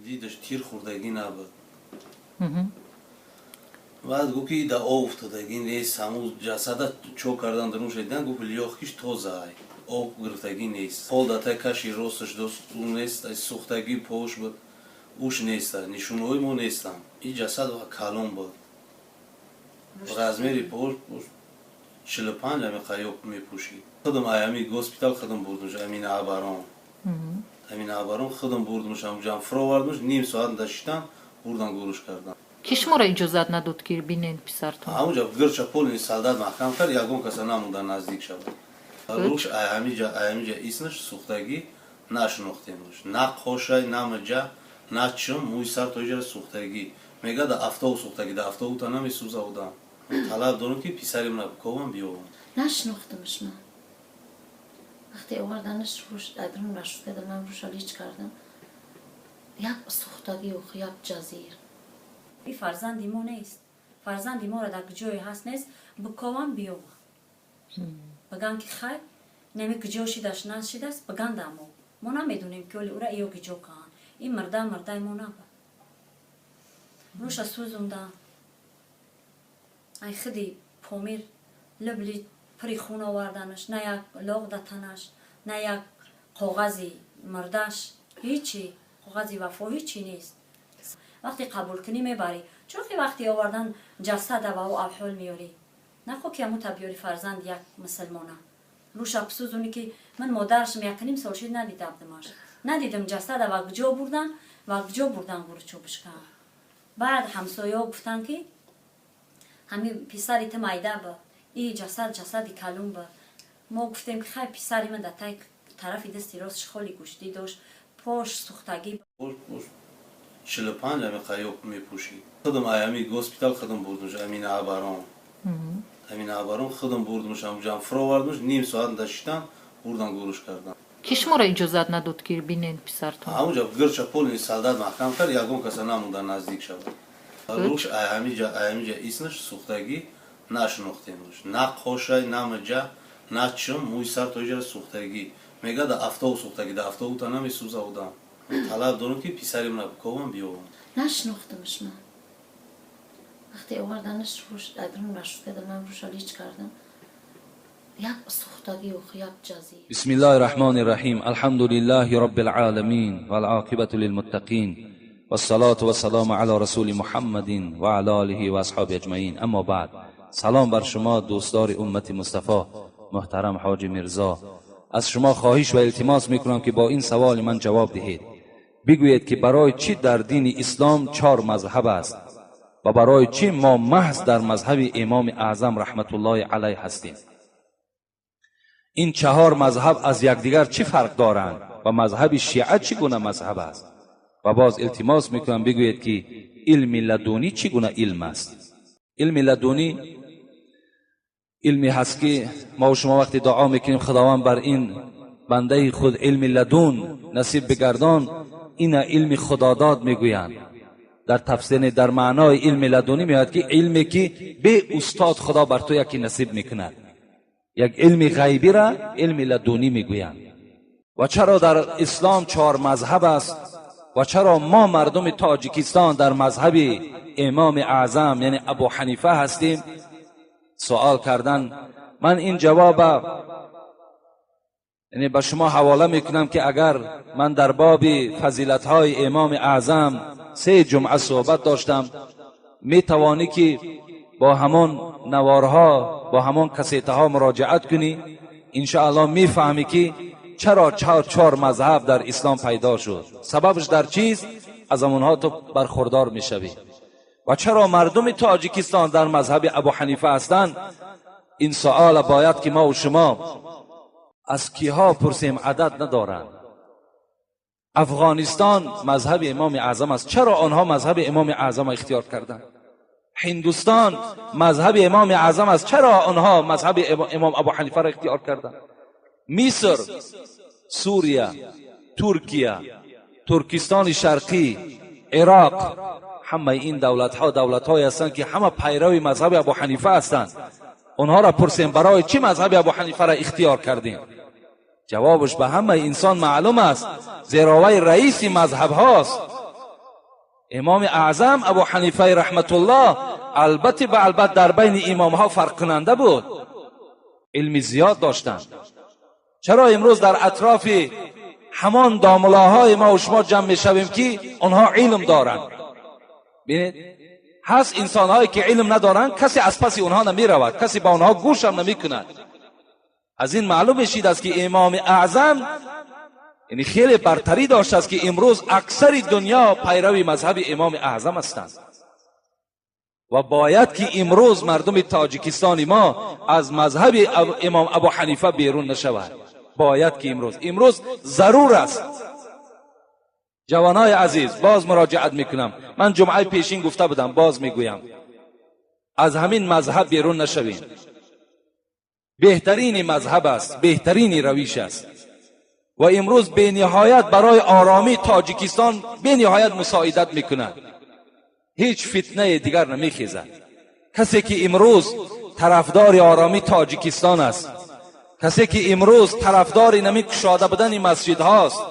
Дидаш, тир хӯрдагӣ набуд. Баъд гуфт, ки да об уфтодагӣ нест. Ҳамун ҷасада чо кардан, дарунша дидан, гуфт, лёгкий ш тозаай, об гирифтагӣ нест. Пол датай каши росташ ӯ нест, сӯхтагӣ пош буд, уш нест, нишонаҳои мо нестам. Ин ҷасад калон буд, размери пош 45 ами қаёб мепӯшид. Худам аями госпитал худам бурдумш, амина абарон, амина абарон худам бурдумш, ҳамҷам фуровардумш. Ним соат даштан бурдан, гӯруш кардан. Ки шуморо иҷозат надод, ки бинед писартон? Ҳамунҷа гирча полный солдат маҳкам кард, ягон каса намонда наздик шавад. Руш аямиҷа иснаш сӯхтагӣ, нашинохтемш, на қошай, на миҷа, на чим, мӯи сар то иҷара сӯхтагӣ. Мега, да автобус сӯхтагӣ, да автобута намесӯза будам. Талаб дорам, ки писари мана бикобам, биёбам. Нашинохтамш ман. Вақте оварданаш, руш адрун рашуд кардам, ман руша лич кардам, як сӯхтагӣ, як ҷазир. И фарзанди мо нест. Фарзанди моро дар ҷое ҳаст нест, биковам, биёва, биган, ки хай неми куҷо шидаш, нашидаст, биганда. Мо намедонем, ки оли ура иё киҷо каанд. Ин мирда мирдаи мо набуд. Руша сӯзонда, ай хиди Помир либли пири хун оварданаш, на як лоғ да танаш, на як коғази мирдаш, ҳичи коғази вафо, ҳичи нест. Вақте қабул кунӣ, мебарӣ, чунки вақте овардан ҷасада ва ӯ авҳол меёрӣ, нахо ки ҳамун табиёри фарзанд як мусулмона руша псӯзонӣ, ки ман модарашм якним сол шид надидабдимаш, надидам ҷасада. Ва куҷо бурдан, ва куҷо бурдан, гуручубишка. Баъд ҳамсояҳо гуфтанд, ки ҳами писари ту майда ба и ҷасад ҷасади калун ба. Мо гуфтем, ки хай, писари ман дар тай тарафи дасти ростш холи гӯштӣ дошт, пош сӯхтагӣ. 45 ами қаёб мепӯшид. Худам аями госпитал худам бурдумш, амина абарон, амина абарон худам бурдумш, ҳамҷам фуровардумш. Ним соат даштан бурдан, гӯруш кардан. Ки шуморо иҷозат надод, ки бинед писартон? Ҳамунҷа гирча полный солдат маҳкам кард, ягон каса намонда наздик шавад. Руш аямиҷа иснаш сӯхтагӣ, нашинохтемш, на қошай, на миҷа, на чим, мӯи сар то иҷара сӯхтагӣ. Мега, да автобус сӯхтагӣ, да автобута намесӯза будам. Талаб дорам, ки писари мана бикобам, биёбам. Нашинохтамш ман. Вақте оварданаш, руш адрун рашуд кардам, ман руша лич кардам, як сӯхтагӣ, як ҷазир. بسم الله الرحمن الرحيم. الحمد لله رب العالمين والعاقبة للمتقين والصلاة والسلام على رسول محمد وعلى آله وأصحابه أجمعين. اما بعد، سلام بر شما دوستدار امت مصطفی محترم حاج میرزا. از شما خواهش و التماس میکنم که با این سوال من جواب دهید. بگویید که برای چی در دین اسلام چهار مذهب است و برای چی ما محض در مذهب امام اعظم رحمت الله علیه هستیم؟ این چهار مذهب از یکدیگر چی فرق دارند و مذهب شیعه چگونه مذهب است؟ و باز التماس میکنم بگویید که علم لدنی چگونه علم است؟ علم لدنی علمی هست که ما و شما وقتی دعا میکنیم خداوند بر این بنده خود علم لدن نصیب بگردان، این علم خداداد میگویند. در تفسیر، در معنای علم لدنی میاد که علمی که به استاد خدا بر تو یکی نصیب میکند، یک علم غیبی را علم لدنی میگویند. و چرا در اسلام چهار مذهب است و چرا ما مردم تاجیکستان در مذهب امام اعظم، یعنی ابو حنیفه هستیم؟ سوال کردن. من این جواب یعنی به شما حواله میکنم که اگر من در باب فضیلت های امام اعظم سه جمعه صحبت داشتم، می توانی که با همان نوارها، با همان کسیت ها مراجعت کنی. انشاءالله میفهمی که چرا چهار مذهب در اسلام پیدا شد، سببش در چیست، از آنها تو برخوردار میشوی. و چرا مردم تاجیکستان در مذهب ابو حنیفه هستند؟ این سوال باید که ما و شما از کیها پرسیم، عدد ندارند. افغانستان مذهب امام اعظم است، چرا آنها مذهب امام اعظم اختیار کردند؟ هندوستان مذهب امام اعظم است، چرا آنها مذهب امام ابو حنیفه را اختیار کردند؟ مصر، سوریه، ترکیه، ترکستان شرقی، عراق، همه این دولت ها دولت های هستند که همه پیرو مذهب ابو حنیفه هستند. اونها را پرسیم برای چی مذهب ابو حنیفه را اختیار کردیم؟ جوابش به همه انسان معلوم است، زیرا وی رئیس مذهب هاست. امام اعظم ابو حنیفه رحمت الله البته به البته در بین امام ها فرق کننده بود، علم زیاد داشتند. چرا امروز در اطراف همان داملاهای ما و شما جمع میشویم که آنها علم دارند؟ ببینید، هست انسانهایی که علم ندارند، کسی از پس اونها نمی رود، کسی با آنها گوش هم نمی کند. از این معلوم میشید است که امام اعظم یعنی خیلی برتری داشته است که امروز اکثر دنیا پیرو مذهب امام اعظم هستند. و باید که امروز مردم تاجیکستان ما از مذهب امام ابو حنیفه بیرون نشود. باید که امروز ضرور است. جوانای عزیز، باز مراجعت میکنم، من جمعه پیشین گفته بودم، باز میگویم، از همین مذهب بیرون نشویم. بهترین مذهب است، بهترین رویش است و امروز به نهایت برای آرامی تاجیکستان به نهایت مساعدت میکند. هیچ فتنه دیگر نمیخیزد. کسی که امروز طرفدار آرامی تاجیکستان است، کسی که امروز طرفدار نمی کشاده بودن مسجد هاست،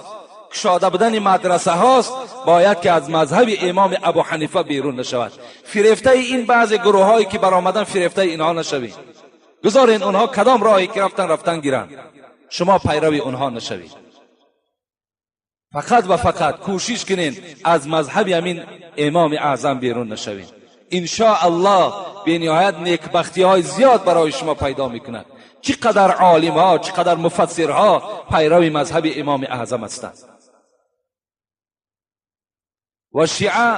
کشاده بودن مدرسه هاست، باید که از مذهب امام ابو حنیفه بیرون نشود. فریفته این بعض گروه هایی که برآمدن، فریفته اینها نشوید. گذارین اونها کدام راهی که رفتن گیرند، شما پیروی اونها نشوید. فقط و فقط کوشش کنین از مذهب همین امام اعظم بیرون نشوید. ان شاء الله به نهایت نیکبختی های زیاد برای شما پیدا میکند. چقدر عالم ها، چقدر مفسرها پیروی مذهب امام اعظم هستند. و شیعه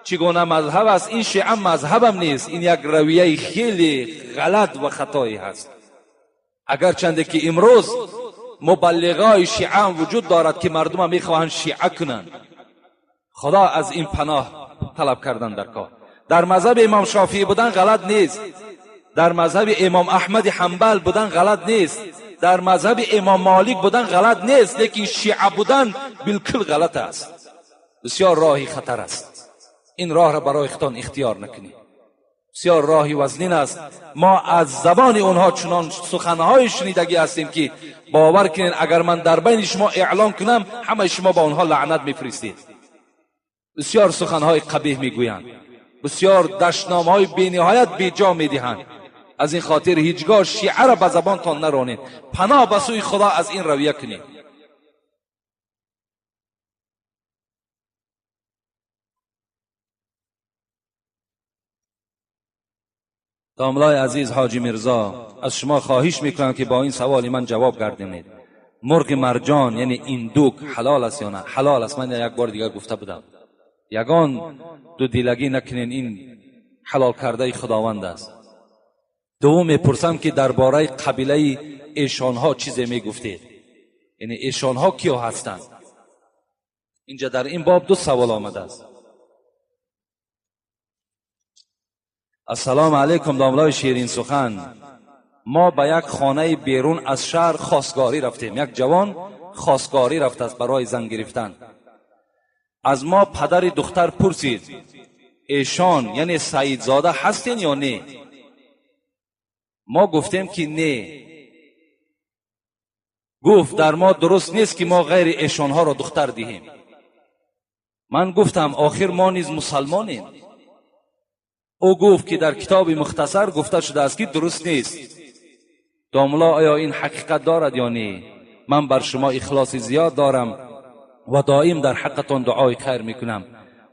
چگونه مذهب است؟ این شیعه مذهبم نیست، این یک رویه خیلی غلط و خطایی هست. اگرچنده که امروز مبلغای شیعه هم وجود دارد که مردم میخواهند شیعه کنند، خدا از این پناه طلب کردن در کار. در مذهب امام شافعی بودن غلط نیست، در مذهب امام احمد حنبل بودن غلط نیست، در مذهب امام مالک بودن غلط نیست، لیکن شیعه بودن بالکل غلط است. بسیار راهی خطر است. این راه را برای خودتان اختیار نکنید. بسیار راهی وزنین است. ما از زبان اونها چنان سخنهای شنیدگی هستیم که باور کنین اگر من در بین شما اعلان کنم، همه شما با اونها لعنت میفرستید. بسیار سخنهای قبیح میگویند، بسیار دشنامهای بینهایت بیجا میدهند. از این خاطر هیچگاه شیعه را به زبانتان نرانید. پناه به سوی خدا از این رویه کنید. داملای عزیز حاجی میرزا، از شما خواهش میکنم که با این سوال من جواب گردونید. مرغ مرجان یعنی ایندوک حلال است یا نه؟ حلال است. من یک بار دیگر گفته بودم، یگان دو دیلگی نکنین، این حلال کرده خداوند است. دوم میپرسم که درباره قبیله ایشانها چیزی میگفتید، یعنی ایشانها کیا هستند؟ اینجا در این باب دو سوال آمده است. السلام علیکم داملای شیرین سخن. ما به یک خانه بیرون از شهر خواستگاری رفتیم. یک جوان خواستگاری رفت است برای زن گرفتن. از ما پدر دختر پرسید ایشان یعنی سعیدزاده هستین یا نه؟ ما گفتیم که نه. گفت در ما درست نیست که ما غیر ایشانها را دختر دهیم. من گفتم آخر ما نیز مسلمانیم. او گفت که در کتاب مختصر گفته شده است که درست نیست. داملا آیا این حقیقت دارد یا نه؟ من بر شما اخلاص زیاد دارم و دائم در حقتان دعای خیر میکنم.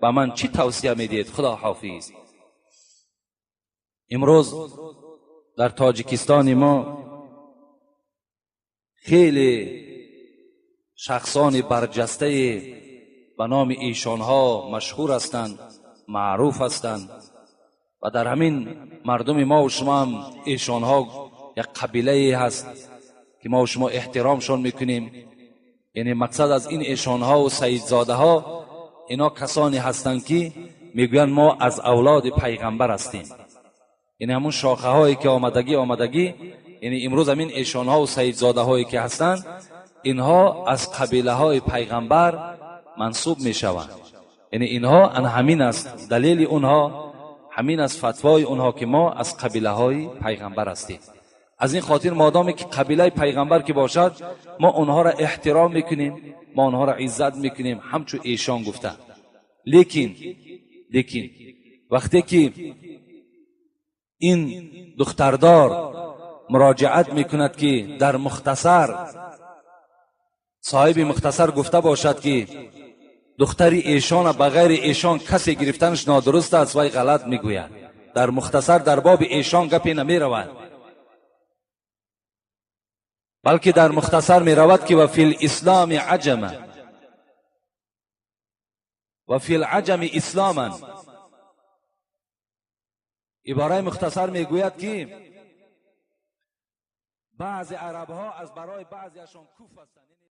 و من چی توصیه میدید؟ خدا حافظ. امروز در تاجیکستان ما خیلی شخصان برجسته به نام ایشانها مشهور هستند، معروف هستند و در همین مردم ما و شما هم ایشانها یک قبیله هست که ما و شما احترامشان میکنیم. یعنی مقصد از این ایشانها و سیدزاده ها اینا کسانی هستند که میگویند ما از اولاد پیغمبر هستیم. یعنی همون شاخه هایی که آمدگی، یعنی امروز همین ایشانها و سیدزاده هایی که هستند اینها از قبیله های پیغمبر منسوب میشوند. یعنی اینها ان همین است دلیل اونها، همین از فتوای اونها که ما از قبیله های پیغمبر هستیم. از این خاطر مادامی که قبیله پیغمبر که باشد ما اونها را احترام میکنیم، ما اونها را عزت میکنیم، همچون ایشان گفته. Лекин вақте ки ин духтардор муроҷиат мекунад, ки дар мухтасар соҳиби мухтасар гуфта бошад, ки духтари эшона ба ғайри эшон касе гирифтанаш нодуруст аст, вай ғалат мегӯяд. Дар мухтасар дар боби эшон гапе намеравад, балки дар мухтасар меравад, ки ва фил исломи аҷама ва фил аҷами исломан. Ибораи мухтасар мегӯяд, ки баъзе арабҳо аз барои баъзеашон куф ҳастанд.